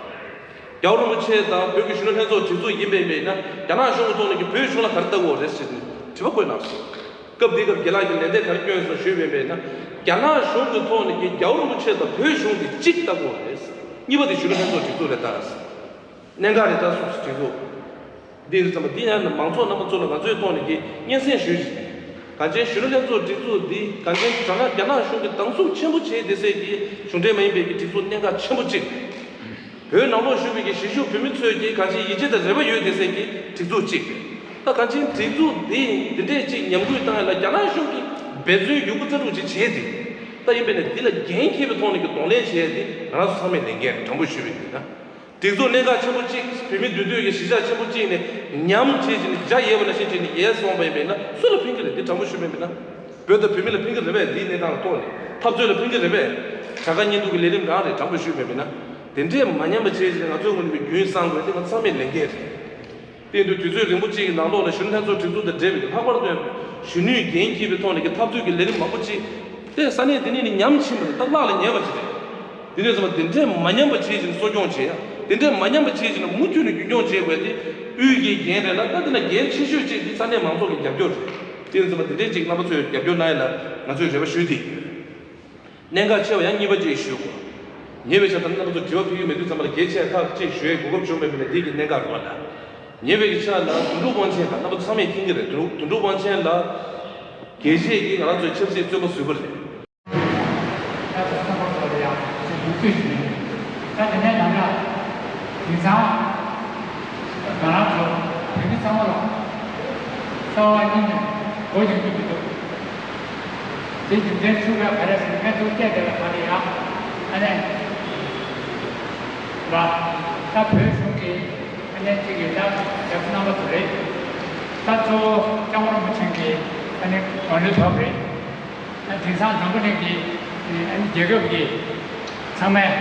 རྒྱལ་བ་རིན་པོ་ཆེ་དང་བོད་ཀྱི་གཞོན་ནུ་ལྷན་ཚོགས་སྒྲིག་འཛུགས་ཡིན་པའི་མེད་ན་རྒྱ་ནག་གཞུང་གི་ཐོག་ནས་ཀྱི་བོད་གཞུང་ལ་ག་རེ་ལྟ་དགོས་རེད་ཟེར་ནས་དྲི་བ་བཀོད་གནང་སོང་། སྐབས་དེའི་སྐབས་རྒན་ལགས་ཀྱིས་ལན་འདེབས་ག་རེ་བསྐྱོན་སོང་ཞུས་པའི་མེད་ན་རྒྱ་ནག་གཞུང་གི་ཐོག་ནས་ཀྱི་རྒྱལ་བ་རིན་པོ་ཆེ་དང་བོད་གཞུང་དེ་གཅིག་ལྟ་དགོས་རེད། གཉིས་པ་དེ་གཞོན་ནུ་ལྷན་ཚོགས་སྒྲིག་འཛུགས་རེད་ད། གནད་འགག་རེད་ད་གསུངས་སོང་སྒྲིག་འཛུགས། འདི་རེད་ཙམ་པ་འདི་ཡང་ནི་མང་ཚོགས་རྣམ་པ་ཚོ་ལ་ང་ཚོའི་ཐོག་ནས་ཀྱི་སྙན་སེང་ཞུས་ཤིང་། གངས་ཅན་གཞོན་ནུ་ལྷན་ཚོགས་སྒྲིག་འཛུགས་འདི་གངས་ཅན་རྒྱ་ནག་རྒྱ་ནག་གཞུང་གིས་སྡང་ཟུག་ཆེན་པོ་བྱས་བསྡད་སའི་གི་གཞུང་འབྲེལ་མ་ཡིན་པའི་གི་སྒྲིག་འཛུགས་གནད་འགག་ཆེན་པོ་གཅིག་བོད་ནང་ལོགས་བཞུགས་པའི་གི་གཞིས་བཞུགས་བོད་མི་ཚོས་ཀྱི་གང་ཅི་ཡིད་ཆེས་དང་རེ་བ་ཡོད་བསྡད་སའི་གི་སྒྲིག་འཛུགས་གཅིག་ད་གངས་ཅན་སྒྲིག་འཛུགས་འདི་འདི་འདྲས་གཅིག་ཉམས་རྒུད་བཏང་ཡ་ལ་རྒྱ་ནག་གཞུང་གིས་འབད་བརྩོན་ཡོད་རྒུ་རྩལ་སྤྲུགས་ཅིག་བྱས་ཏེ། ད་ཡིན་པས་ན་འདི་ལ་འགན་འཁྱེར་བའི་ཐོག་ནས་ཀྱི་གདོང་ལེན་བྱས་ཏེ་ང་རང་ཚོ་ཚང་མས་ལས་འགན་དྲང་པོ་ཞུས་པ་ཡིན་ན། སྒྲིག་འཛུགས་གནད་འགག་ཆེན་པོ་གཅིག་བོད་མི་འདུས་སྡོད་ཀྱི་གཞིས་ཆགས་ཆེན་པོ་གཅིག་ནས་ཉམས་བྱས་ཀྱི་ནས་རྒྱ་ཡལ་བ་ནང་བཞིན་བྱས་ནས་ཡལ་སོང་བ་ཡིན་པས་ན་སུ་ལ་ཕན་གྱི་རེད། འདི་དྲང་པོ་ཞུས་པ་ཡིན་ན། བོད་དང་བོད་མི་ལ་ཕན་གྱི་རེད་པས། འདིའི་གནས་སྟངས་ལ་གཏོགས་ནས་འཐབ་རྩོད་ལ་ཕན་གྱི་རེད་པས། བྱ་དགའ་གཉེན་སྡུག་གི་ལས་རིམ་རང་རེད། དྲང་པོ་ཞུས་པ་ཡིན་ན། དེ་འདྲས་མ་ཉམས་པ་བྱེད་ཅིག་ང་ཚོའི་ངོས་ནས་རྒྱུན་བསྲང་དགོས། དེ་ང་ཚང་མའི་ལས་འགན་རེད། དེ་ཡིན་དུས་དུས་ཚོད་རིང་པོ་གཅིག་གི་ནང་ལོགས་ལ་གཞོན་ནུ་ལྷན་ཚོགས་སྒྲིག་འཛུགས་དང་འབྲེལ་བའི་ལྷག་པར་དུ་གཞོན་ནུས་འགན་འཁྱེར་བའི་ཐོག་ནས་ཀྱི་འཐབ་རྩོད་ཀྱི་ལས་རིམ་མང་པོ་གཅིག་དེ་ས་གནས་དེ་ནས་ནི་ཉམས་ཕྱིན་པ་རེད། ད་བརླག་ལ་ཉེ་བ་ཅིག་རེད། དེ་འདྲས་ཙམ་པ་དེ་འདྲས་མ་ཉམས་པ་བྱེད་ཅིག་གསོ་སྐྱོང་བྱེད་ཡ། དེ་འདྲས་མ་ཉམས་པ་བྱེད་ཅིག་མུ་མཐུད་ནས་རྒྱུན་འཁྱོངས་བྱེད་དགོས་ཏེ། དབུས་ཀྱི་འགན་རེད་ལ། ད་དེ་ན་འགན་ཆེ་ཤོས་གཅིག་དེ་ས་གནས་མང་ཚོགས་ཀྱི་རྒྱབ་སྐྱོར་རེད། དེ་ཙམ་པ་དེ་འདྲས་ཅིག་རྣམ་པ་ཚོས་རྒྱབ་སྐྱོར་གནང་ཡ་ལ་ང་ཚོས་རེ་བ་ཞུ་དེ། གནད་འགག་ཆེ་བ་ཡང་གཉིས་པ་ཅིག་ཞུ་དགོས། ཉེ་བའི་ཆར་ད་རྣམ་པ་ཚོ་དྲི་བ་ཕུལ་གྱི་མེད་དུས་ཙམ་པ་ལ་གལ་ཆེ་ཁག་ཅིག་ཞུ་ཡའི་གོ་སྐབས་བྱུང་མེད་པ་ལ་འདི་གི་གནད་འགག་རེད་བ་ལ། ཉེ་བའི་གི་ཆར་ལ་དོན་གྲུབ་དབང་ཆེན་ལགས། རྣམ་པ་ཚང་མས་མཁྱེན་གྱི་རེད། དོན་གྲུབ་དོན་གྲུབ་དབང་ཆེན་ལགས་རྒྱལ་གཅེས་ཀྱིས་ང་རང་ཚོའི་ཆབ་སྲིད་རྩོད་པ་བཟོས་པ་རེད། ད་ལྟ་སོང་པ་ཚོ་ལ་ཡང་ཅིག་ཡིད་ཆེས་ཞུ་ཡིན། ད་དེ་ནས་ནམ་ཡང་དེང་སང་ང་རང་ཚོ་བོད་མི་ཚང་མ་ལ་རྩ་བ་ཉིད་ནས་མགོ་འཇོག་རྒྱུ་མི་འདུག་དེ་རྒྱུ་མཚན་ཞུ་བའི་ག་རེ་ཟེར་ན། ངས་ཐུགས་བསྐྱེད་བསྡད་པའི་བར་དུ་ཡང་ཨ་ནེ་ལ་ད་བོད་གཞུང་གི་ཨ་ནེ་གཅིག་གིས་ད་རྒྱ་མཚོ་རྣམ་པ་ཚོ་རེད། ད་གཙོ་བོ་སྐྱབས་མགོན་རིན་པོ་ཆེ་གི་ཨ་ནེ་དགོངས་དོན་ཐོབ་རེད། ཨ་དེང་སང་འཛམ་བུ་གླིང་གི་ཨ་ནེ་རྒྱལ་ཁབ་ཀྱི་ཚང་མས་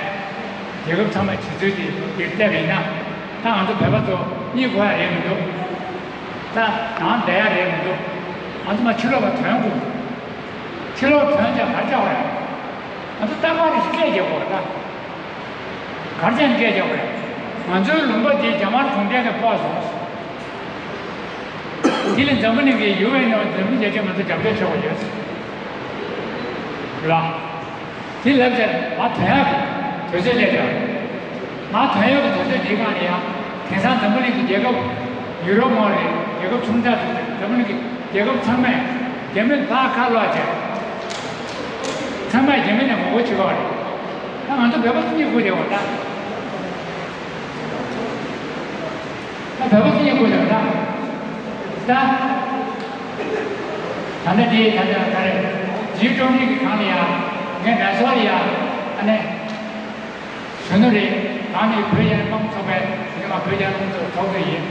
རྒྱལ་ཁབ་ཚང་མས་བྱེད་ཚུལ་དེ་འདིར་བལྟས་པ་ཡིན་ན། ད་ང་ཚོ་བོད་པ་ཚོ་གཉིད་ཁུག་ཡ་རེད་མི་འདུག་ད་ནང་བསྡད་ཡ་རེད་མི་འདུག་ང་ཚོ་མ་ཕྱི་ལོགས་ལ་ཐོན་དགོས། ཕྱི་ལོགས་ཐོན་ཀྱང་ག་རེ་བྱ་བ་རེད། ང་ཚོ་རྟག་པར་རེ་ཞིག་སྐད་རྒྱག་དགོས་རེད་ད། ག་རེ་བྱས་ནས་སྐད་རྒྱག་དགོས་རེད། ང་ཚོའི་ལུང་པ་འདི་རྒྱ་དམར་གུང་ཁྲན་གྱིས་སྤོ་སོང་། དེ་ལས་འཛམ་བུ་གླིང་གི་ཡུ་ཨེན་ནང་འཛམ་གླིང་རྒྱལ་སྤྱིའི་ང་ཚོ་རྒྱབ་སྐྱོར་བྱེད་དགོས་ཡོད། རེད་བ། དེ་ལབ་ཚེ་མ་དོན་ཡག་གི་དུས་ཚོད་སླེབས་ཡོད། མ་དོན་ཡག་གི་དུས་ཚོད་འདིའི་སྒང་ལ་ཡང་དེང་སང་འཛམ་བུ་གླིང་གི་རྒྱལ་ཁབ། ཡུ་རོབ་ངོས་རེད། རྒྱལ་ཁབ་ཆུང་ཙག་ཅིག་རེད། འཛམ་བུ་གླིང་གི་རྒྱལ་ཁབ་ཚང་མས་རྒྱ་མི་ཕར་ཁ་ལོག་བྱས། ཚང་མས་རྒྱ་མི་ནས་ངོ་རྒོལ་བྱེད་ཀྱི་ཡོད་རེད། ད་ང་ཚོ་བོད་པ་ཚོ་གཉིད་ཁུག་བསྡད་ཡོད་ད། ད་བོད་པ་ཚོ་གཉིད་ཁུག་བསྡད་ཡོད་ད། ད། ད་ལྟ་འདི་ད་ལྟ་ག་རེ། ཇི་ཀྲོང་ནི་གི་སྒང་ལ་ཡ། ངས་མེ་སོར་ལ་ཡ། ཨ་ནེ། གཞོན་ནུ་རེད། ང་ནི་བོད་རྒྱ་དམངས་ཚོགས་པའི་ངས་མ་བོད་རྒྱ་དམངས་ཚོགས་ཚོགས་གཙོ་ཡིན།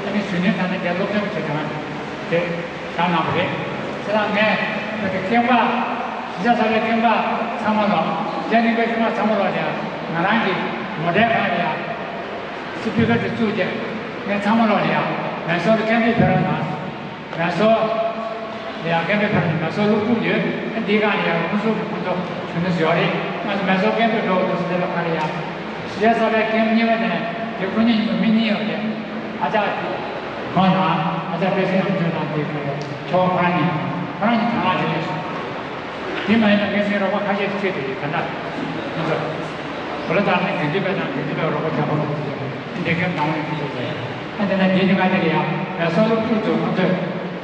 ཨ་ནི་གཞོན་ནུའི་ད་ལྟ་རྒྱ་སློབ་སྟོན་བྱེད་སྟངས་དེ་བཞག་གནང་བ་རེད། ཁྱེད་རང་ངས་བོད་ཀྱི་སྐྱེས་པ། གཞིས་ཆགས་གསར་པའི་སྐྱེས་པ་ཚང་མ་ལ། རྒྱ་རིག་པའི་སྐྱེས་པ་ཚང་མ་ལ་ཡང་ང་རང་གི་ངོ་སྤྲོད་གང་ཡང་སི་པི་ཀར་དེ་བཙུགས་ཏེ་ངས་ཚང་མ་ལ་ཡང་མེ་སོར་དུ་སྐད་འབོད་ཕེབས་རོགས་གནང་། མེ་སོར་ལ་ཡང་སྐད་འབོད་ཕེབས་རོགས། མེ་སོར་སློབ་ཕྲུག་ཡོད། འདི་གང་ཡང་ཁོང་ཚོ་གི་ཁོང་ཚོ་གཞོན་ནུ་ཡོད་རེད། ང་ཚོ་མེ་སོར་སྐད་འབོད་འགྲོ་དགོས་འདུག་ཟེར་བ་ག་རེ་ཡང་། གཞིས་ཆགས་གསར་པའི་སྐྱེས་པ་གཉིས་པ་དེ་ནས་དེ་ཁོ་གཉིས་གཉིས་པ་མི་གཉིས་ཡོད་རེད། ཨ་ཅག་མོ་དང་ཨ་ཅག་པད་ཚེ་རྣམ་དཔྱོད་དང་དེ་ཁོ་རེ་ཁྱོ་ཁོ་རང་གཉིས་ཁོ་རང་གཉིས་དང་བླངས་བྱས་ནས་སོང་། དེ་མ་ཡིན་ན་ངའི་སེམས་རོགས་པ་ཁ་ཤས་ཤིག་བྱེད་དེ་ཡོད་ད་ལྟ། ང་ཚོ་བོ་ལ་དང་ནི་དགེ་འདུན་པ་དང་དགེ་འདུན་པའི་རོགས་པ་བྱ་བ་འདུག་ཟེར། འདི་གའི་ནང་ནས་ཁྱེད་ཚོ་ཟེར། ཨ་འདི་ན་དེ་ནི་ང་དེ་ལ་ཡང་ངལ་གསོ་སློབ་ཕྲུག་ཚོ་ཁོང་ཚོས་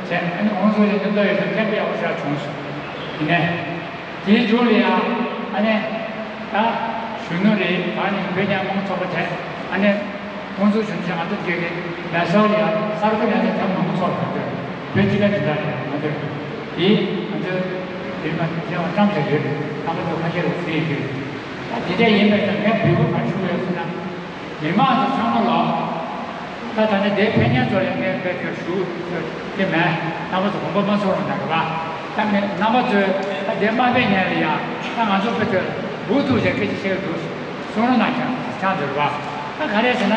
བྱས། ཨ་ནི་ཁོང་ཚོ་ཡང་འདི་འདྲ་ཡོད་ཚད་སྐད་འབོད་ཡག་པོ་ཞིག་བྱུང་སོང་། ཡིན་ནའི། དེའི་མཇུག་ལ་ཡང་ཨ་ནི་ད་གཞོན་ནུ་རེད། ད་ནི་བོད་རྒྱ་དམངས་ཚོགས་པ་བྱས། ཨ་ནི་ཁོང་ཚོ་གཞོན་ནུ་ང་ཚོ་དགེ་རྒན་མེ་སོར་ལ་ཡང་གསར་འགོད་ཡང་ཚད་ཐེངས་མང་པོ་ཚོགས་ཡོད་དུས། བོད་སྤྱི་པའི་དེ་འདྲ་རེད། ང་ཚོས་དེ་ང་ཚོས་དེ་མ་དེ་བ་བཀྲམ་བྱས་ཡོད། རྣམ་པ་ཚོ་ཁ་ཤས་ལ་གཟིགས་ཡོད་དུས། ད་དེ་འདྲ་ཡིན་པའི་ཚེ་ངས་འབོད་སྐུལ་ག་རེ་ཞུ་ཡོད་ཟེར་ན། མི་མང་ཚོ་ཚང་མ་ལ། ད་ད་ནི་དེ་ཕེབས་མཁན་ཚོ་ལ་ངས་དཔེ་དེ་ཞུ་གི་མེད། རྣམ་པ་ཚོ་དགོངས་པ་མ་ཚོམ་རོགས་གནང་རོགས། ད་ངས་རྣམ་པ་ཚོས་ད་དེ་མ་ཕེབས་མཁན་ལ་ཡང་ད་ང་ཚོ་དཔེ་དེ་འུ་ཐུག་བྱས་སྐད་ཆ་བཤད་ཀྱི་འདུག་གསུང་རོགས་གནང་། ཆང་ཆང་དུ་རེད་བ། ད་ག་རེ་ཟེར་ན།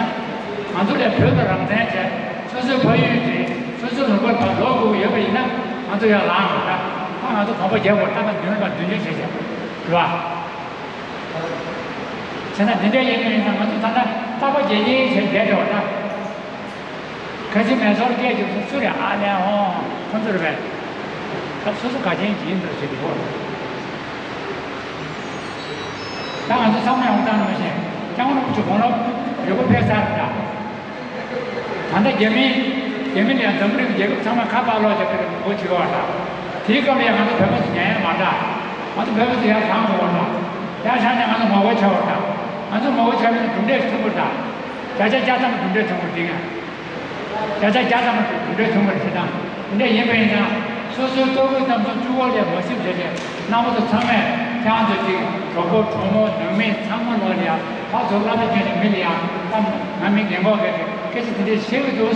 ང་ཚོ་ལས་བོད་ལ་རང་བཙན་བྱས། སོ་སོའི་ཕ་ཡུལ་དེ་སོ་སོའི་ལུང་པར་ཕར་ལོག་དགོས་ཀྱི་ཡོད་པ་ཡིན་ན། ང་ཚོ་ཡར་ལངས་རོགས། ད་ད་ང་ཚོ་གོམ་པ་རྒྱག་དགོས། རྟག་པར་མདུན་ལ་མདུན་ལྗོངས་བྱས་བྱས་རེད་བ། བྱས་ན་འདི་འདྲ་ཡིན་ནི་ཡིན་ན། ང་ཚོ་ད་ལྟ་རྟག་པར་རྒྱལ་ཡིན་བྱས་བསྡད་འགྲོ་བ་ད། ཁ་ཆེ་མེ་སོར་སྐད་རྒྱག་སོང་སུ་རེད། ཨ་ལས་ཧོ། ཁོ་ཚོ་རེད་པས། ད་སོ་སོ་ག་ཅན་ཡིན་འདུག་ཟེར་གྱི་ཡོད། ད་ང་ཚོ་ཚང་མ་ཡོང་སྟངས་ནང་བཞིན་སྐྱབས་མགོན་རིན་པོ་ཆེ་དགུང་ལོ་ཡོད་པ་ཕེབས་ཚར་རེད་ད། ད་ལྟ་རྒྱ་མི་རྒྱ་མི་ལ་ཡང་འཛམ་བུ་གླིང་གི་རྒྱལ་ཁབ་ཚང་མ་ཁ་པར་ལོག་བྱས་པའི་ངོ་རྒོལ་བྱེད་ཀྱི་ཡོད་པ་ད། དེའི་སྐབས་ལ་ཡང་ང་ཚོ་བོད་པ་ཚོ་ཉན་ཡ་མ་འདྲ། ང་ཚོ་བོད་པ་ཚོ་ཡར་བྱང་དགོས་པ་ད། ཡར་བྱང་ནས་ང་ཚོ་ངོ་རྒོལ་བྱ་བ་ད། ང་ཚོ་ངོ་རྒོལ་བྱ་བའི་གྲུབ་འབྲས་ཐོན་དགོས་ད། བརྒྱ་ཆ་བརྒྱ་ཐམ་པ་གྲུབ་འབྲས་ཐོན་དགོས་འདི་ང་། བརྒྱ་ཆ་བརྒྱ་ཐམ་པ་གྲུབ་འབྲས་ཐོན་པ་རེད་ད། འདི་འདྲ་ཡིན་པ་ཡིན་ན། སོ་སོའི་ལྟོ་གོས་གཏམ་གསུམ་སྤྱི་བོ་ལས་མ་ཞིབ་བྱས་བྱས། རྣམ་པ་ཚོ་ཚང་མས་ཁྱེད་རང་ཚོ་ཅིག་གྲོགས་པོ་གྲོགས་མོ་ནང་མི་ཚང་མ་ལོག་ལ་ཡ། ཕར་ཚུར་བླ་མེད་སྐྱོན་ནས་མི་ལ་ཡ། ད་ང་མི་རྒན་གོག་གི་སྐད་ཆ་དེ་འདྲས་བཤད་གི་འདུག་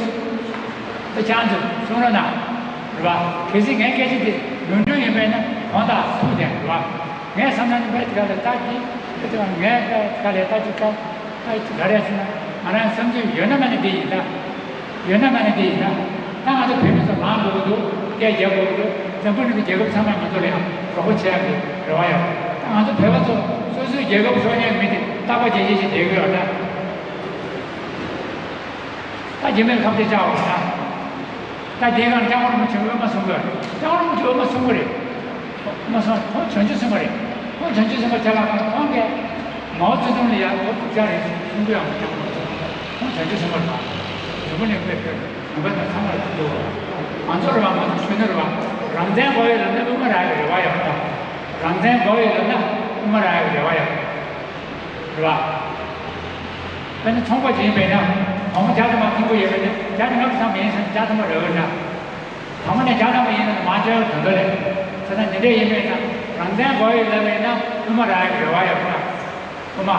ད་ཁྱེད་རང་ཚོ་གསུང་རོགས་གནང་། རེད་བ། གལ་སྲིད་ངའི་སྐད་ཆ་དེ་ཡོང་འདོད། ཡིན་པས་ན་གང་དག་ཐུག་དེ་རེད་བ། ངས་བསམ་ན་ནི་དཔེ་དེ་ག་ལས་ལྟ་གི་དཔེ་དེ་ག་ངས་དཔེ་དེ་ག་ལས་ལྟ་གི་ལྟ་ལྟ་གི་ག་རེ་ཟེར་ན་ང་རང་བསམ་ཚུལ་ཡོད་ན་མེད་ན་འདི་ཡིན་ད། ཡོད་ན་མེད་ན་འདི་ཡིན་ད། ད་ང་ཚོ་བོད་མི་ཚོ་ལངས་དགོས་ཀྱི་འདུག་སྐད་རྒྱག་དགོས་ཀྱི་འདུག་འཛམ་བུ་གླིང་གི་རྒྱལ་ཁབ་ཚང་མས་ང་ཚོ་ལ་ཡང་རོགས་པ་བྱེད་ཡག་གི་རེ་བ་ཡོད། ད་ང་ཚོ་བོད་པ་ཚོ་སོ་སོའི་རྒྱལ་ཁབ་ཤོར་མཁན་མི་དེ་རྟག་པར་རྒྱལ་རྒྱལ་ཞིག་བསྡད་ཀྱི་ཡོད་ད། ད་རྒྱ་མིར་ཁ་གཏད་བཅག་པ་ད། ད་དེའི་སྒང་སྐྱབས་མགོན་རིན་པོ་ཆེ་དབུ་མ་གསུང་གི་ཡོད་རེད། སྐྱབས་མགོན་རིན་པོ་ཆེ་དབུ་མ་གསུང་གི་རེད། དབུ་མ་གསུང་ཁོང་བྱང་ཆུབ་སེམས་དཔའ་རེད། ཁོང་བྱང་ཆུབ་སེམས་དཔའ་ཆ་ལག་ཁང་ཁོང་གིས་མའོ་ཙེ་ཏུང་ལ་ཡང་ལོ་དྲུག་བརྒྱ་རེད་གསུང་གི་ཡོད་མ་རེད། ཁོང་བྱང་ཆུབ་སེམས་དཔའ་རེད། འཛམ་བུ་གླིང་དཔེ་ཁྱོད་ནང་པ་དང་ཚང་མར་ཐུག་འདུག་ང་ཚོ་རེད་བ། ང་ཚོ་གཞོན་ནུ་རེད་བ། རང་བཙན་དགོས་ཡོད་ལབ་ན་དབུ་མ་རག་ཡག་གི་རེ་བ་ཡོད་རེད། རང་བཙན་དགོས་ཡོད་ལབ་ན་དབུ་མ་རག་ཡག་གི་རེ་བ་ཡོད་རེད། རེད་བ། དཔེར་ན་ཚོང་པ་ཅིག་ཡིན་པས་ན་བ་མོ་བརྒྱ་ཐམ་པ་མཐུན་པོ་ཡོད་པས་ན་བརྒྱ་ནི་ང་ཚང་མ་ཡིན་ཟེར་ན་བརྒྱ་ཐམ་པ་རག་གི་རེད་ན། བ་མོ་ནས་བརྒྱ་ཐམ་པ་ཡིན་ན་མ་བཅོལ་དོན་དག་རེད། ཟེར་ན་འདི་འདྲ་ཡིན་པས་ན་རང་བཙན་དགོས་ཡོད་ལབ་པས་ན་དབུ་མ་རག་ཡག་གི་རེ་བ་ཡོད་པ། དབུ་མ།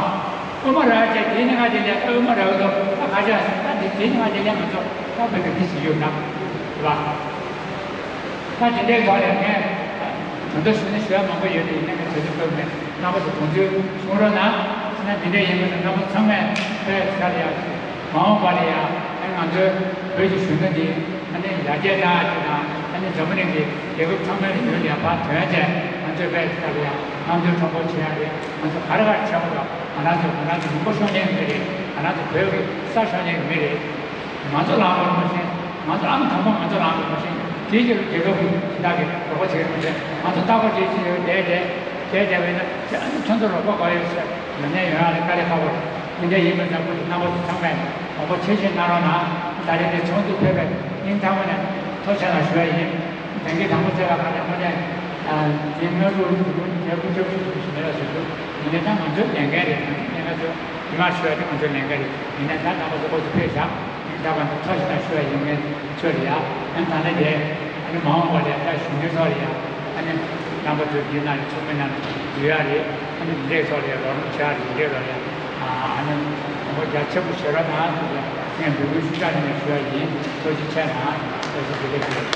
དབུ་མ་རག་ཡག་དེ་ནི་ང་དེ་ལས་དབུ་མ་རག་གི་འདུག་ད་ག་ཅག་ཟེར་ན་ད་དེ་དེ་ནི་ང་དེ་ལས་ང་ཚོ་ད་བོད་ཀྱི་མི་ཞིག་ཡོད་ན་རེད་བ། ད་དེ་འདྲའི་ཐོག་ནས་ངས་དོན་དག་ཞུ་ནི་ཞུ་ཡ་མང་པོ་ཡོད་དེ་ཡིན་ན་ངས་དུས་ཚོད་བཀག་ནས་རྣམ་པ་ཚོ་དགོངས་ཚུལ་གསུང་རོགས་གནང་། ན་འདི་འདྲ་ཡིན་པ་དང་རྣམ་པ་ཚང་མས་དཔེ་ཆ་ལ་ཡ་མ་འོངས་པ་ལ་ཡ་ཨ་ང་ཚོའི་བོད་ཀྱི་གཞོན་ནུ་འདི་ཨ་ནི་ཡར་རྒྱས་གནང་ཡ་ཅིག་དང་ཨ་ནི་འཛམ་བུ་གླིང་གི་རྒྱལ་ཁབ་ཚང་མའི་ཡུལ་ལ་ཡ་ཕར་ཐོན་བྱས་ང་ཚོས་དཔེ་ཆ་ལ་ཡ་རྣམ་འགྱུར་མཐོན་པོ་བྱེད་ཡ་རེད། ང་ཚོ་ག་རེ་ག་རེ་བྱེད་དགོས་རེད། ང་རང་ཚོ་ང་རང་ཚོ་ལུང་པ་ཤོར་མཁན་གྱི་མི་རེད། ང་རང་ཚོ་བོད་ཀྱི་ས་ཤོར་མཁན་གྱི་མི་རེད། ང་ཚོ་ལངས་དགོས་མ་ཤེས། ང་ཚོ་ཨང་དང་པོ་ང་ཚོ་ལངས་དགོས་མ་ཤེས། དེའི་རྗེས་ལ་རྒྱལ་ཁབ་ཀྱི་སྦྱིན་བདག་གིས་རོགས་པ་བྱེད་མ་ཤེས། ང་ཚོ་རྟག་པར་བྱེད་ཀྱི་ཡོད་བསྡད་བསྡད་བསྡད་བསྡད་པས་ན་ཅི་ཨ་ནི་ཁྱོད་ཚོ་རོགས་པ་ག་ཡོད་ཟེར་ཡོད་ནས་ཡོང་ཡ་ལ་དཀའ་ལས་ཁག་པོ་རེད། དེ་འདྲ་ཡིན་པ་ཙམ་ཁོ་ཚོ་རྣམ་པ་ཚོ་ཚང་མས་དགོངས་པ་ཆེ་བཞེས་གནང་རོགས་གནང་། ད་རེས་འདི་ཚོགས་འདུ་ཕེབས་པའི་སྙིང་ཐག་པ་ནས་ཐུགས་རྗེ་ཆེ་གནང་ཞུ་བ་ཡིན། དེང་གི་དང་པོ་ཚེ་ལ་ག་ནས་ཁོ་ནས་དེ་སྔ་དྲོ་རུ་དུ་རྒྱལ་པོ་སྐྱབས་སུ་མི་ལ་ཟེར་འདུག་ཡིན་ནའི་ད་ང་ཚོའི་ལས་འགན་རེད། ང་ཚོའི་ལས་འགན་ཚོ་རྒྱུན་མ་ཆད་པ་དེ་ང་ཚོའི་ལས་འགན་རེད། ཡིན་ནའི་ད་རྣམ་པ་ཚོ་སྐོར་ཚོ་ཕེབས་བཞག་ཡིན་ད་བར་དུ་ཐུགས་རྗེ་གནང་ཞུ་བ་ཡིན། ངས་ཆོས་རེད་ཡ། ཨ་ནི་ད་ལྟ་དེ་ཨ་ནི་མ་འོངས་པ་ལ་ད་གཞོན་སྐྱེས་ཚོ་རེད་ཡ། ཨ་ནི་རྣམ་པ་ཚོའི་འདི་ན་ཚོགས་མི་རྣམས་འདུས་ཡ་རེད། ཨ་ནི་འདི་འདྲའི་ཚོགས་ལ་རོགས་རམ་བྱ་རེད། འདི་འདྲའི་ལ་ཡ་ཨ་ནི་དགོངས་པ་རྒྱ་ཆེན་པོ་བཞེས་རོགས་གནང་ཟེར་ཏེ་ངས་འབོད་སྐུལ་ཞུ་དག་ནས་ཞུ་བ་ཡིན། ཐུགས་རྗེ་ཆེ་གནང་། ཐུགས་རྗེ་ཆེ་གནང་།